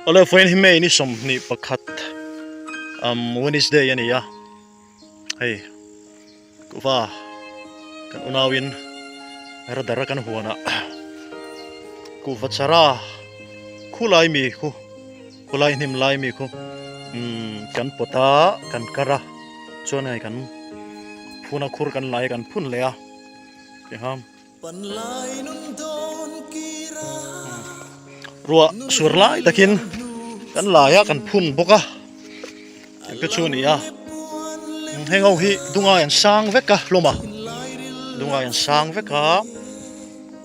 Awle vawiin hi May ni 21 um Wednesday a ni a hei kuhva kan unauin radar a kan huanah kuhva chara khulai mi khu khulai hnim lai mi khu umm kan pawt a kan kar a chuan hei kan phun a khur kan lai a kan phun leh a tihian. Ruah sur lai takin kan lai a kan phun bawk a engte chu a ni a heng ho hi dungai an sang vek a hlawm a dungai an sang vek a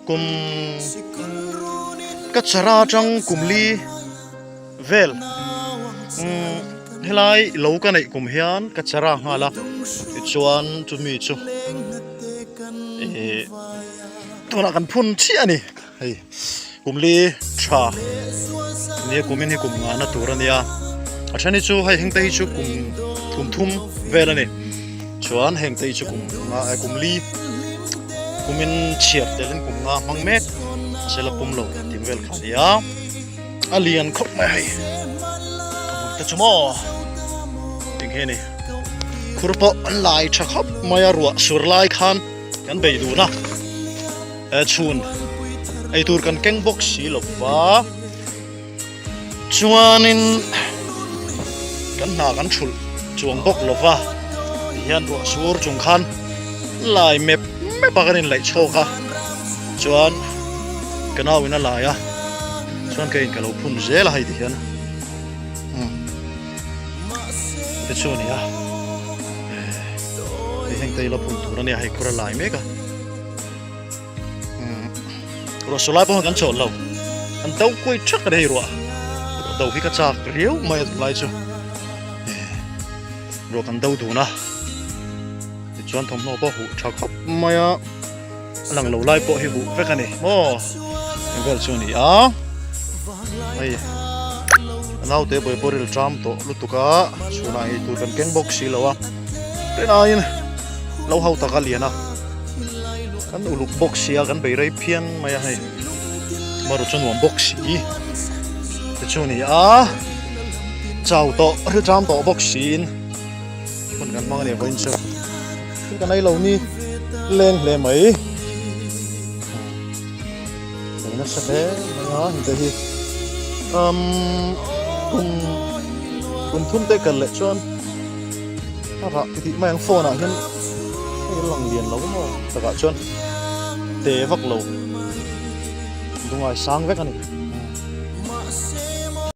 kum ka chara atang kum li vel umm helai lo ka neih kum hian ka chara nghal a tichuan chumi chu Ihh tunah kan phun chiah a ni hei kum li tha nia kum in hi kum ngahna tur a nia a then hi chu hei heng te hi chu kum kum thum vel a ni chuan heng te hi chu kum nga eh kum li kum in chhiar tel in kum nga hmang mek a sela pum lo tih vel kha a ni a a lian khawp mai hei ka bul te chu maw eng hi a ni. Khur pawh an lai tha khawp mai a ruah sur lai khan kan bei dun a he chhun eitur kan keng bawk si lo va chuanin kan hna kan thulh chuang bawk lo va tihian ruah sur chung khan lai mep mep a kan inlaih chhawk a chuan ka nau in a lai a chuan ka in ka lo phun zel a hei tihian. Te chu a ni a hei heng te hi la phun tur a nia hei khur a lai mek a ruah saw lai pawh kan chawlh lo an do kuai thak a ni hei ruah ruah do hi ka chak riau mai a tunlai chu ruah kan do dun a tichuan thawmhnaw pawh huh tha khawp mai a a lang lo lai pawh hi huh vek a ni maw eng vel chu a ni a hei a naute bawi pawh ril tram tawh lutuk a chhunah ei tur kan keng bawk si lo a rinaiin lo ho tak a lian a kan uluk bawk si a kan bei rei phian mai a hei maru chu nuam bawk si te chu a ni a chau tawh ril tram tawh bawk siin hun kan hmang a ni vawiin chu. Thil kan ei lo ni leng hle mai. Ei nasa hle mai a hei te hi um kum kum thum te kal leh chuan a rah ti tih mai ang phone ah hian hei a lang lian lo maw takah chuan te vak lo lungai sang vek a ni.